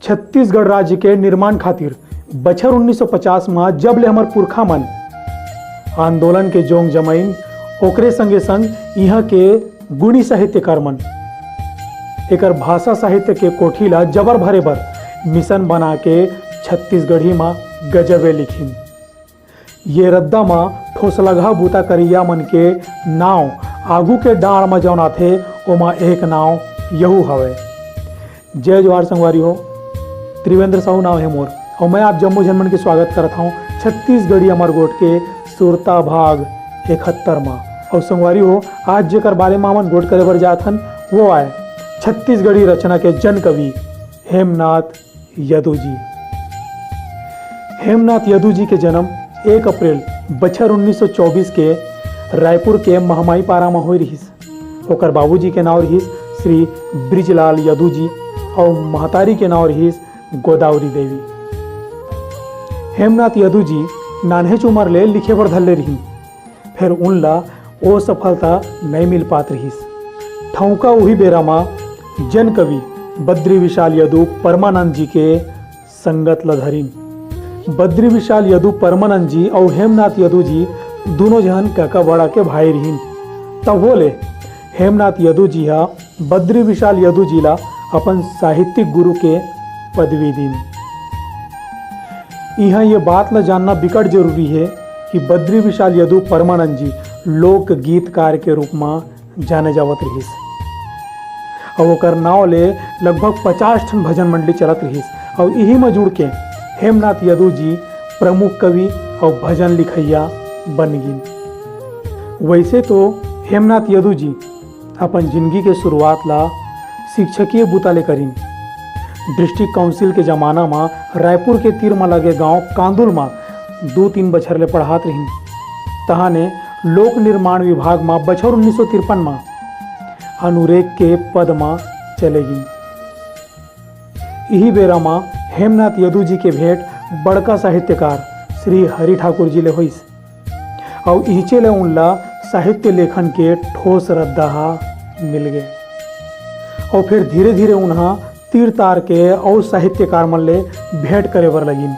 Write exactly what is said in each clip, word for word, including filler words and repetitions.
छत्तीसगढ़ राज्य के निर्माण खातिर बछर उन्नीस सौ पचास म जब ले हमर पुरखा मन आंदोलन के जोंग जमाइन, ओकरे संगे संग इहां के गुणी साहित्यकार मन एकर भाषा साहित्य के कोठी ला जबर भरे बर मिशन बना के छत्तीसगढ़ी म गजबे लिखिन। ये रद्दा म ठोसलगहा बूता करइया मन के नांव आगू के डांड़ म जौन आथे, ओमा एक नांव यहू हवय। जय जोहार संगवारी हो, त्रिवेंद्र साहू नांव हे मोर, अउ मैं आप जम्मो झन मन के स्वागत करत हौं छत्तीसगढ़ी अमर गोठ के सुरता भाग इकहत्तर म। अउ संगवारी हो, आज जेकर बारे म हमन गोठ करे बर जात हन, वो आय छत्तीसगढ़ी रचना के जन कवि हेमनाथ यदु जी। हेमनाथ यदु जी के जन्म एक अप्रैल बछर उन्नीस सौ चौबीस के रायपुर के महमाई पारा म होय रिहिस। ओकर बाबूजी के नांव रिहिस श्री ब्रिजलाल यदु जी अउ महतारी के नांव रिहिस गोदावरी देवी। हेमनाथ यदु जी नान्हेच उमर ले लिखे बर धर ले रिहिन। फेर उन ला ओ सफलता नइ मिल पात रिहिस। ठौंका उही बेरा म जन कवि बद्री विशाल यदु परमानंद जी के संगत ल धरिन। बद्री विशाल यदु परमानंद जी अउ हेमनाथ यदु जी दूनों झन कका बड़ा के भाई रिहिन। तभो ले हेमनाथ यदु जी ह बद्री विशाल यदु जी ला अपन साहित्यिक गुरु के पदवी दीन। इहां ये बात ला जानना बिकट जरूरी हे कि बद्री विशाल यदु परमानंद जी लोक गीतकार के रूप म जाने जावत रिहिस। अउ ओकर नांव ले लगभग पचास ठन भजन मंडली चलत रिहिस। अउ इही म जुड़ के हेमनाथ यदु जी प्रमुख कवि अउ भजन लिखइया बन गिन। वैसे तो हेमनाथ यदु जी अपन जिनगी के शुरुआत ला शिक्षकीय बूता ले करिन। डिस्ट्रिक्ट काउंसिल के जमाना म रायपुर के तीर म लगे गांव कांदुल म दू तीन बछर ले पढ़ात रिहिन। तहाने लोक निर्माण विभाग म बछर उन्नीस सौ तिरपन म अनुरेग के पद म चले गिन। इही बेरा म हेमनाथ यदु जी के भेंट बड़का साहित्यकार श्री हरि ठाकुर जी ले होइस। अउ इहिचे ले उनला साहित्य लेखन के ठोस रद्दा ह मिल गे। अउ फेर धीरे-धीरे उनहा तीर-तार के अउ साहित्यकार मन ले भेंट करे बर लगिन।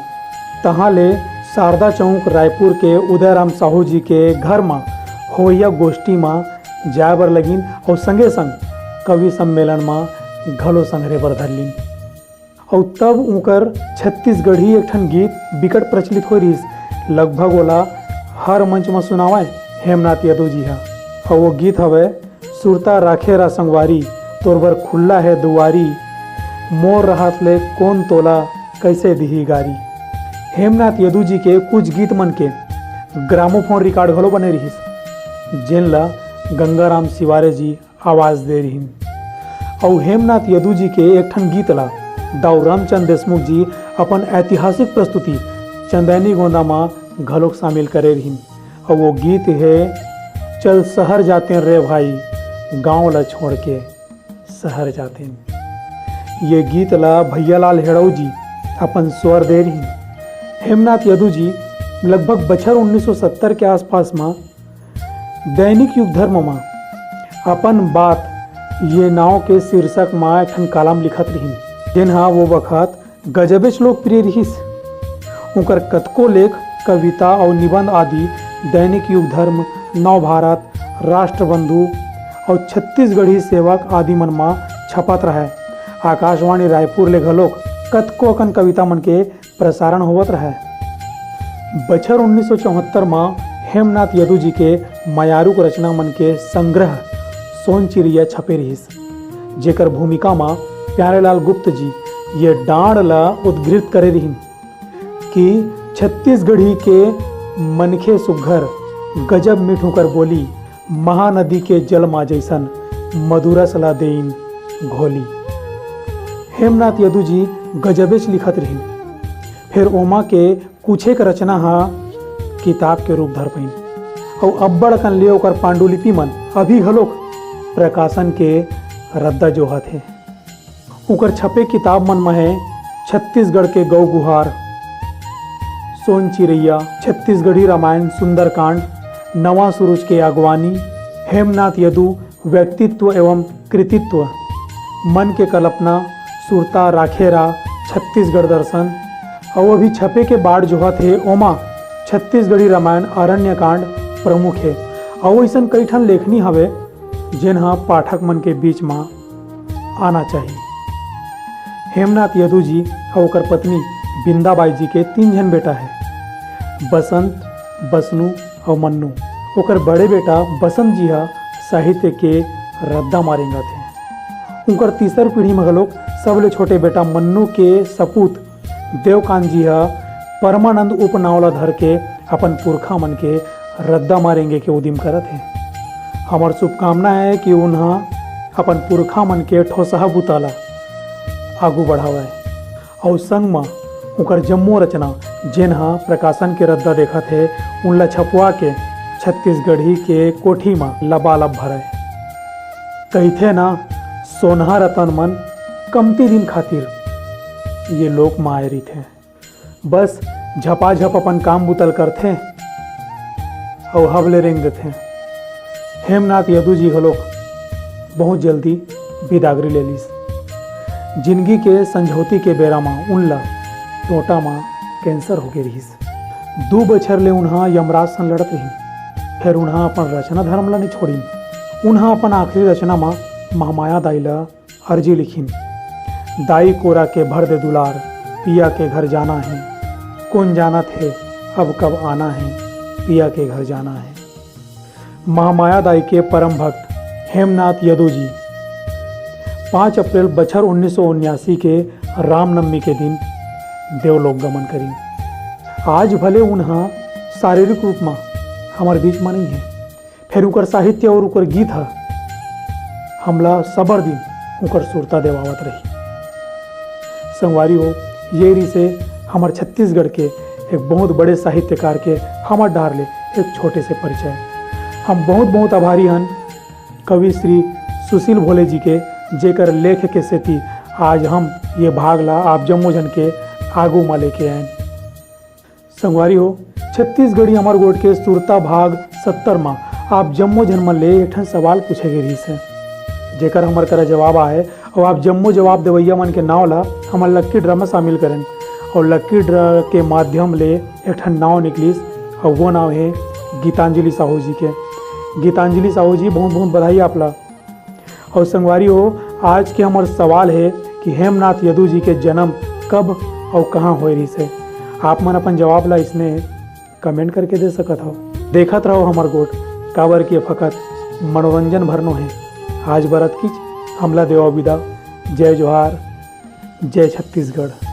तहाँ ले शारदा चौक रायपुर के उदयराम साहू जी के घर म होवइया गोष्ठी म जाय बर लगिन अउ संगे-संग कवि सम्मेलन म घलो संघरे बर धर लिन। अउ तब उंकर छत्तीसगढ़ी एक ठन गीत बिकट प्रचलित होय रिहिस। लगभग ओला हर मंच म सुनावय हेमनाथ यदु जी ह। अउ वो गीत हवय, सुरता राखे रा संगवारी, तोर बर खुल्ला हे दुवारी, मोर रहत ले कोन तोला कइसे दिही गारी। हेमनाथ यदु जी के कुछ गीत मन के ग्रामोफोन रिकॉर्ड घलो बने रिहिस, जेन ल गंगाराम शिवारे जी आवाज दे रिहिन। अउ हेमनाथ यदु जी के एक ठन गीत ला दाऊ रामचंद देशमुख जी अपन ऐतिहासिक प्रस्तुति चंदैनी गोंदा म घलोक शामिल करे रिहिन। अउ वो गीत हे, चल शहर जातेन रे भाई, गांव ला छोड़ के शहर जातेन। ये गीत ला भैयालाल हेड़ऊ जी अपन स्वर दे रिहिन। हेमनाथ यदु जी लगभग बछर उन्नीस सौ सत्तर के आसपास म दैनिक युगधर्म म अपन बात ये नांव के शीर्षक म एक ठन कॉलम लिखत रिहिन, जेन ह वो बखत गजबेच लोकप्रिय रिहिस। उंकर कतको लेख, कविता अउ निबंध आदि दैनिक युगधर्म, नवभारत, राष्ट्रबंधु अउ छत्तीसगढ़ी सेवक आदि मन म छपत रहय। आकाशवाणी रायपुर ले घलोक कतको अकन कविता मन के प्रसारण होवत रहय। बछर उन्नीस सौ चौहत्तर म हेमनाथ यदु जी के मयारुक रचना मन के संग्रह सोन चिरैया छपे रिहिस, जेकर भूमिका म प्यारेलाल गुप्त जी ये डांड़ ल उद्घृत करे रिहिन कि छत्तीसगढ़ी के मनखे सुघ्घर, गजब मीठ उंकर बोली, महानदी के जल मा जइसन मधुरस ला देइन घोली। हेमनाथ यदु जी गजबेच लिखत रिहिन। फेर ओमा के कुछेक रचना ह किताब के रूप धर पाइन। अउ अब्बड़ अकन ले ओकर पांडुलिपि मन अभी घलोक प्रकाशन के रद्दा जोहत हे। उंकर छपे किताब मन म हे छत्तीसगढ़ के गौ गुहार, सोन चिरैया, छत्तीसगढ़ी रामायण सुंदरकांड, नवा सूरज के अगवानी, हेमनाथ यदु, व्यक्तित्व एवं कृतित्व, मन के कल्पना, सुरता राखेरा, छत्तीसगढ़ दर्शन, अउ अभी छपे के बाट जोहत हे, ओमा छत्तीसगढ़ी रामायण अरण्य कांड प्रमुख हे। अउ अइसन कई ठन लेखनी हवे, जेन ह पाठक मन के बीच म आना चाही। हेमनाथ यदु जी अउ ओकर पत्नी बिंदाबाई जी के तीन झन बेटा हे, बसंत, बसनू अउ मन्नू। ओकर बड़े बेटा बसंत जी ह साहित्य के रद्दा म रेंगत हे। उंकर तीसर पीढ़ी म घलोक सबले छोटे बेटा मन्नू के सपूत देवकांत जी ह परमानंद उपनाव ल धर के अपन पुरखा मन के रद्दा म रेंगे के उदिम करत हे। हमर शुभकामना हे कि उन्हा अपन पुरखा मन के ठोसहा बुता ल आगू बढ़ावय। अउ संग म ओकर जम्मो रचना, जेन ह प्रकाशन के रद्दा देखत हे, उन ल छपवा के छत्तीसगढ़ी के कोठी म लबालब भरय। कहिथे ना, सोनहा रतन मन कमती दिन खातिर ये लोक म आए रहिथे। बस झपाझप अपन काम बुतल करथे अउ हब ले रेंग देथे। हेमनाथ यदु जी घलोक बहुत जल्दी बिदागरी ले लिस। जिनगी के संझौती के बेरा म उन ल टोंटा म कैंसर होगे रिहिस। दू बछर ले उन्हा यमराज सन लड़त रिहिन, फेर उन्हा अपन रचना धर्म ल नइ छोड़िन। उन्हा अपन आखिरी रचना म महामाया दाई ल अर्जी लिखिन, "दाई कोरा के भर दे दुलार, पिया के घर जाना हे, कोन जानत हे अब कब आना हे, पिया के घर जाना हे।" महामाया दाई के परम भक्त हेमनाथ यदु जी पाँच अप्रैल बछर उन्नीस सौ उन्यासी के रामनवमी के दिन देवलोक गमन करिन। आज भले उन्हा शारीरिक रूप म हमर बीच म नइ हे, फेर उकर साहित्य अउ उकर गीत ह हमला सबर दिन उकर सुरता देवावत रही। संगवारी हो, ये रिसे हमर छत्तीसगढ़ के एक बहुत बड़े साहित्यकार के हमर डार ले एक छोटे से परिचय। हम बहुत बहुत आभारी हन कवि श्री सुशील भोले जी के, जेकर लेख के सेती आज हम ये भाग ला आप जम्मो झन के आगू म लेके आएन। संगवारी हो, छत्तीसगढ़ी हमर गोठ के सुरता भाग सत्तर म आप जम्मो झन मन ले एक ठन सवाल पूछे गे रिहिस हे, जेकर हमर करा जवाब आए, अउ आप जम्मो जवाब देवइया मन के नाव ला हमर लक्की ड्रा म शामिल करेन। अउ लक्की ड्रा के माध्यम ले एक ठन नाव निकलिस, अउ वो नाव हे गीतांजलि साहू जी के। गीतांजलि साहू जी, बहुत बहुत बधाई आप ला। अउ संगवारी हो, आज के हमर सवाल हे कि हेमनाथ यदु जी के जन्म कब अउ कहाँ होए रिहिस हे। आप मन अपन जवाब ला इसने कमेंट करके दे सकत हव। देखत रहो हमर गोठ, काबर कि ये फकत मनोरंजन भरनो हे। आज बर अतकीच, हमला देवा बिदा। जय जोहार, जय छत्तीसगढ़।